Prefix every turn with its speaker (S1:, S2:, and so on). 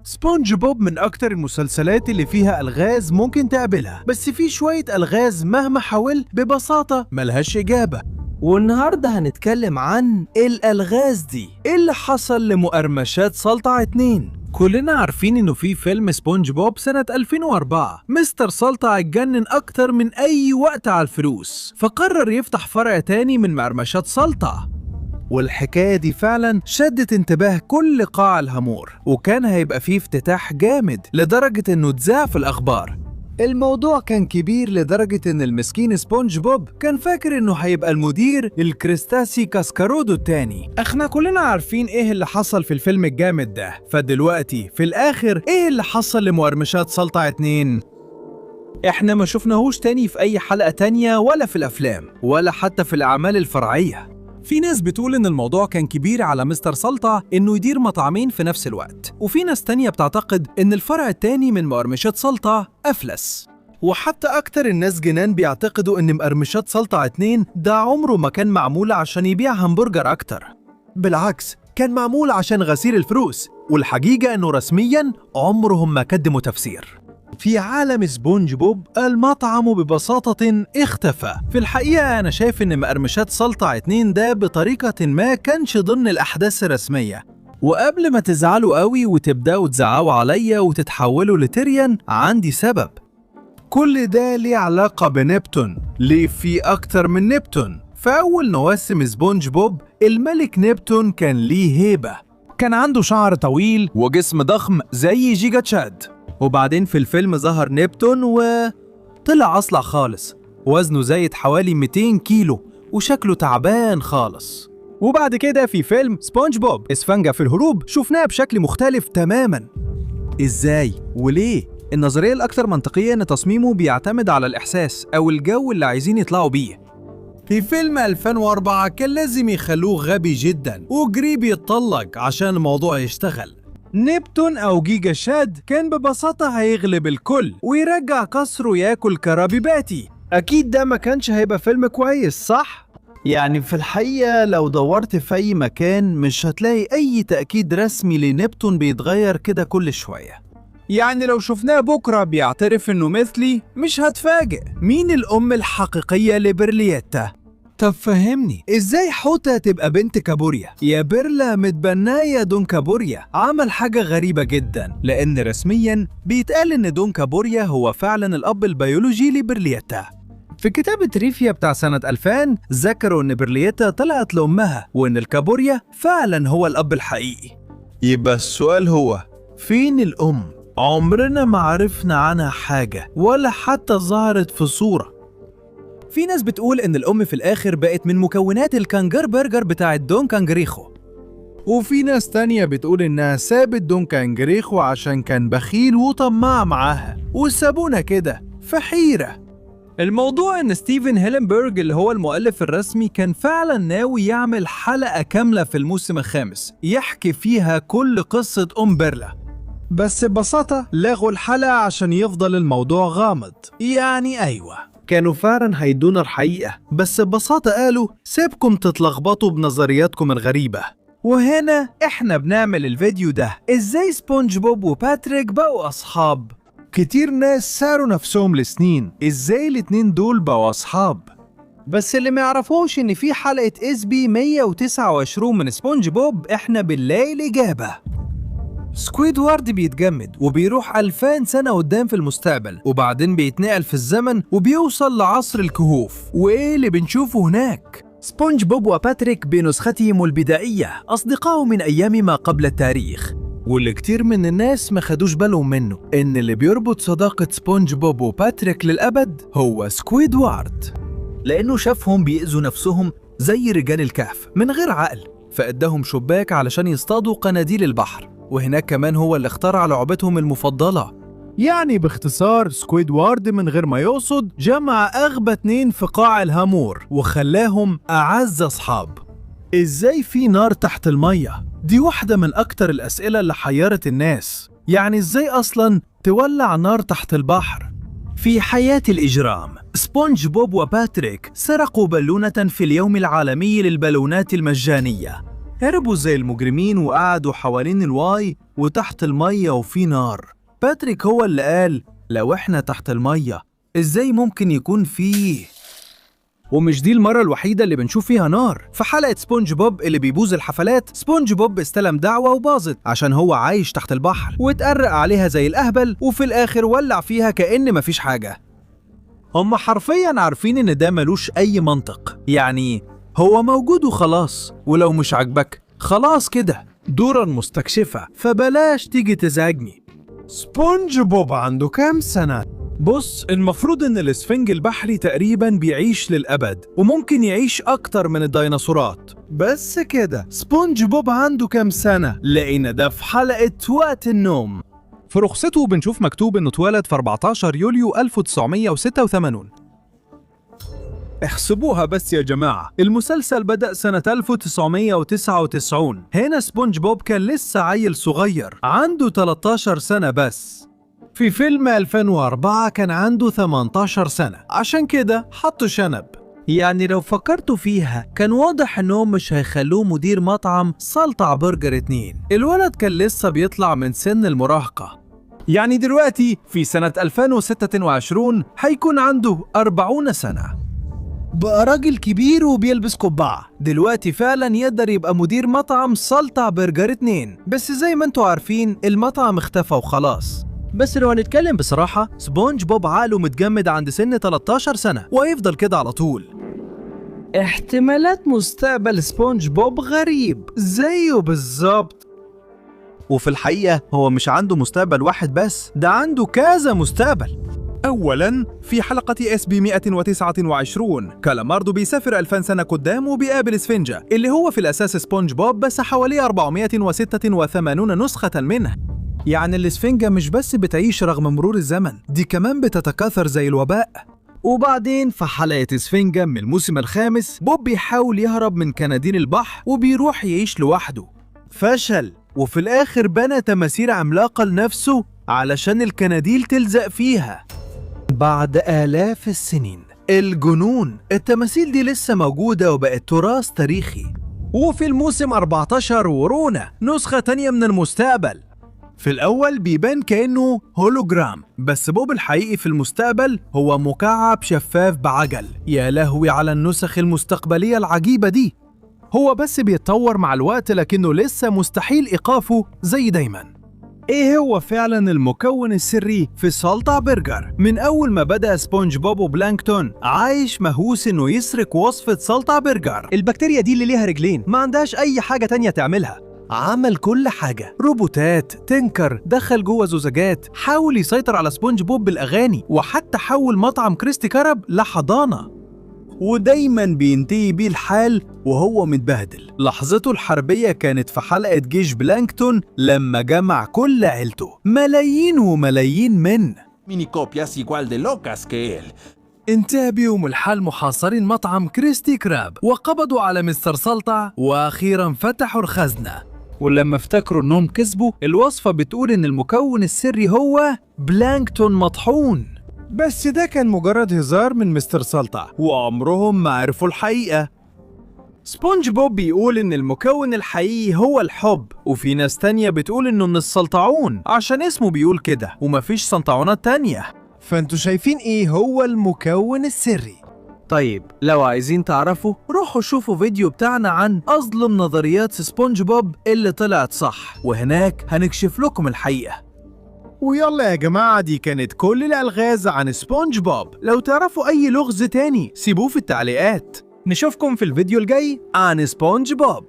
S1: سبونج بوب من أكتر المسلسلات اللي فيها ألغاز ممكن تقابلها، بس في شوية ألغاز مهما حاولت ببساطة ملهاش إجابة. والنهاردة هنتكلم عن الألغاز دي، إيه اللي حصل لمقرمشات سلطع 2. كلنا عارفين إنه في فيلم سبونج بوب سنة 2004 مستر سلطع اتجنن أكتر من أي وقت على الفلوس، فقرر يفتح فرع تاني من مقرمشات سلطع. والحكاية دي فعلا شدت انتباه كل قاع الهامور، وكان هيبقى فيه افتتاح جامد لدرجة انه اتذاع في الأخبار. الموضوع كان كبير لدرجة ان المسكين سبونج بوب كان فاكر انه هيبقى المدير الكريستاسي كاسكارودو التاني. احنا كلنا عارفين ايه اللي حصل في الفيلم الجامد ده، فدلوقتي في الاخر ايه اللي حصل لمقرمشات سلطع 2؟ احنا ما شفناهوش تاني في اي حلقة تانية، ولا في الافلام، ولا حتى في الاعمال الفرعية. في ناس بتقول إن الموضوع كان كبير على مستر سلطع إنه يدير مطعمين في نفس الوقت، وفي ناس تانية بتعتقد إن الفرع التاني من مقرمشات سلطع أفلس. وحتى أكتر الناس جنان بيعتقدوا إن مقرمشات سلطع 2 ده عمره ما كان معمول عشان يبيع همبرجر أكتر، بالعكس كان معمول عشان غسيل الفلوس، والحقيقة إنه رسمياً عمرهم ما قدموا تفسير. في عالم سبونج بوب المطعم ببساطة اختفى. في الحقيقة أنا شايف إن مقرمشات سلطع 2 ده بطريقة ما كانش ضمن الأحداث الرسمية. وقبل ما تزعلوا قوي وتبدأوا تزعقوا عليا وتتحولوا لتريان، عندي سبب. كل ده ليه علاقة بنبتون. ليه في أكتر من نبتون؟ في أول مواسم سبونج بوب الملك نبتون كان ليه هيبة، كان عنده شعر طويل وجسم ضخم زي جيجا تشاد. وبعدين في الفيلم ظهر نبتون وطلع أصلع خالص، وزنه زايد حوالي 200 كيلو وشكله تعبان خالص. وبعد كده في فيلم سبونج بوب اسفنجة في الهروب شفناه بشكل مختلف تماما. إزاي وليه؟ النظرية الأكثر منطقية إن تصميمه بيعتمد على الإحساس أو الجو اللي عايزين يطلعوا بيه. في فيلم 2004 كان لازم يخلوه غبي جدا وجريب يتطلق عشان الموضوع يشتغل. نبتون أو جيجا شاد كان ببساطة هيغلب الكل ويرجع قصره ياكل كرابي باتي. أكيد ده ما كانش هيبقى فيلم كويس، صح؟ يعني في الحقيقة لو دورت في أي مكان مش هتلاقي أي تأكيد رسمي لنبتون بيتغير كده كل شوية. يعني لو شفناه بكرة بيعترف إنه مثلي مش هتفاجئ. مين الأم الحقيقية لبرليتا؟ طب فهمني ازاي حوتة تبقى بنت كابوريا؟ يا بيرلا متبناية دون كابوريا. عمل حاجة غريبة جدا، لأن رسميا بيتقال إن دون كابوريا هو فعلا الأب البيولوجي لبرليتا. في كتاب تريفيا بتاع سنة 2000 ذكروا إن برليتا طلعت لأمها وإن الكابوريا فعلا هو الأب الحقيقي. يبقى السؤال هو فين الأم؟ عمرنا ما عرفنا عنها حاجة ولا حتى ظهرت في صورة. في ناس بتقول إن الأم في الآخر بقت من مكونات الكانجر برجر بتاع دون كانجريخو، وفي ناس تانية بتقول إنها سابت دون كانجريخو عشان كان بخيل وطماع معاها وسابونا كده في حيرة. الموضوع إن ستيفن هيلنبرج اللي هو المؤلف الرسمي كان فعلا ناوي يعمل حلقة كاملة في الموسم الخامس يحكي فيها كل قصة أم بيرلا، بس ببساطة لغوا الحلقة عشان يفضل الموضوع غامض. يعني أيوة كانوا فعلا هيدونا الحقيقة، بس ببساطة قالوا سيبكم تتلخبطوا بنظرياتكم الغريبة. وهنا احنا بنعمل الفيديو ده، ازاي سبونج بوب وباتريك بقوا أصحاب. كتير ناس ساروا نفسهم لسنين ازاي الاتنين دول بقوا أصحاب، بس اللي ما يعرفوش ان في حلقة SB 129 من سبونج بوب احنا بنلاقي الإجابة. سكويدوارد بيتجمد وبيروح 2000 سنة قدام في المستقبل، وبعدين بيتنقل في الزمن وبيوصل لعصر الكهوف. وإيه اللي بنشوفه هناك؟ سبونج بوب وباتريك بنسختهم البدائية أصدقاء من أيام ما قبل التاريخ. واللي كتير من الناس ما خدوش بالهم منه إن اللي بيربط صداقة سبونج بوب وباتريك للأبد هو سكويدوارد، لأنه شافهم بيأذوا نفسهم زي رجال الكهف من غير عقل، فأداهم شباك علشان يصطادوا قناديل البحر، وهناك كمان هو اللي اخترع لعبتهم المفضلة. يعني باختصار سكويدوارد من غير ما يقصد جمع أغبى اتنين في قاع الهامور وخلاهم أعز أصحاب. إزاي في نار تحت المية؟ دي واحدة من أكتر الأسئلة اللي حيرت الناس. يعني إزاي أصلاً تولع نار تحت البحر؟ في حياة الإجرام سبونج بوب وباتريك سرقوا بالونة في اليوم العالمي للبالونات المجانية. هربوا زي المجرمين وقعدوا حوالين الواي وتحت المية وفي نار. باتريك هو اللي قال لو احنا تحت المية ازاي ممكن يكون فيه؟ ومش دي المرة الوحيدة اللي بنشوف فيها نار. في حلقة سبونج بوب اللي بيبوظ الحفلات، سبونج بوب استلم دعوة وباظت عشان هو عايش تحت البحر، واتقرق عليها زي الأهبل، وفي الآخر ولع فيها كأن مفيش حاجة. هم حرفيا عارفين إن ده ملوش أي منطق، يعني هو موجود وخلاص، ولو مش عاجبك خلاص كده دورا مستكشفة، فبلاش تيجي تزعجني.
S2: سبونج بوب عنده كام سنة؟ بص، المفروض إن الإسفنج البحري تقريباً بيعيش للأبد، وممكن يعيش أكتر من الديناصورات.
S1: بس كده سبونج بوب عنده كام سنة؟ لقينا ده في حلقة وقت النوم.
S2: في رخصته بنشوف مكتوب إنه اتولد في 14 يوليو 1986. احسبوها بس يا جماعة، المسلسل بدأ سنة 1999. هنا سبونج بوب كان لسه عيل صغير، عنده 13 سنة بس. في فيلم 2004 كان عنده 18 سنة، عشان كده حطوا شنب.
S1: يعني لو فكرتوا فيها كان واضح انهم مش هيخلوه مدير مطعم سلطع برجر 2. الولد كان لسه بيطلع من سن المراهقة.
S2: يعني دلوقتي في سنة 2026 هيكون عنده 40 سنة.
S1: بقى راجل كبير وبيلبس قبعة، دلوقتي فعلا يقدر يبقى مدير مطعم سلطع برجر 2. بس زي ما انتوا عارفين المطعم اختفى وخلاص. بس لو هنتكلم بصراحة، سبونج بوب عقله متجمد عند سن 13 سنة وهيفضل كده على طول. احتمالات مستقبل سبونج بوب غريب زيه بالظبط. وفي الحقيقة هو مش عنده مستقبل واحد بس، ده عنده كذا مستقبل.
S2: أولاً في حلقة SB 129 كالاماردو بيسافر 2000 سنة قدام وبيقابل سفنجة اللي هو في الأساس سبونج بوب بس حواليه 486 نسخة منه.
S1: يعني الإسفنجة مش بس بتعيش رغم مرور الزمن، دي كمان بتتكاثر زي الوباء. وبعدين في حلقة إسفنجة من الموسم الخامس، بوب بيحاول يهرب من كنادير البحر وبيروح يعيش لوحده. فشل، وفي الآخر بنى تماثيل عملاقة لنفسه علشان الكناديل تلزق فيها. بعد آلاف السنين الجنون، التماثيل دي لسه موجودة وبقت تراث تاريخي. وفي الموسم 14 ورونا نسخة تانية من المستقبل. في الأول بيبان كأنه هولوجرام، بس بوب الحقيقي في المستقبل هو مكعب شفاف بعجل. يا لهوي على النسخ المستقبلية العجيبة دي. هو بس بيتطور مع الوقت، لكنه لسه مستحيل إيقافه زي دايما. إيه هو فعلا المكون السري في سلطع برجر؟ من أول ما بدأ سبونج بوب وبلانكتون عايش مهووس إنه يسرق وصفة سلطع برجر. البكتيريا دي اللي ليها رجلين ما عندهاش أي حاجة تانية تعملها. عمل كل حاجة، روبوتات، تنكر، دخل جوه زجاجات، حاول يسيطر على سبونج بوب بالأغاني، وحتى حول مطعم كريستي كراب لحضانة. ودايما بينتهي بيه الحال وهو متبهدل. لحظته الحربية كانت في حلقة جيش بلانكتون لما جمع كل عيلته، ملايين وملايين من
S3: mini copias igual de locas que él.
S1: انتهى بيهم الحال محاصرين مطعم كريستي كراب، وقبضوا على مستر سلطع، واخيرا فتحوا الخزنة. ولما افتكروا انهم كسبوا، الوصفة بتقول ان المكون السري هو بلانكتون مطحون.
S2: بس ده كان مجرد هزار من مستر سلطع، وعمرهم ما عرفوا الحقيقة.
S1: سبونج بوب بيقول إن المكون الحقيقي هو الحب، وفي ناس تانية بتقول إنه من السلطعون عشان اسمه بيقول كده ومفيش سلطعونات تانية.
S2: فانتوا شايفين ايه هو المكون السري؟
S1: طيب لو عايزين تعرفوا روحوا شوفوا فيديو بتاعنا عن أظلم نظريات سبونج بوب اللي طلعت صح، وهناك هنكشف لكم الحقيقة.
S2: ويلا يا جماعة، دي كانت كل الألغاز عن سبونج بوب. لو تعرفوا أي لغز تاني سيبوه في التعليقات. نشوفكم في الفيديو الجاي عن سبونج بوب.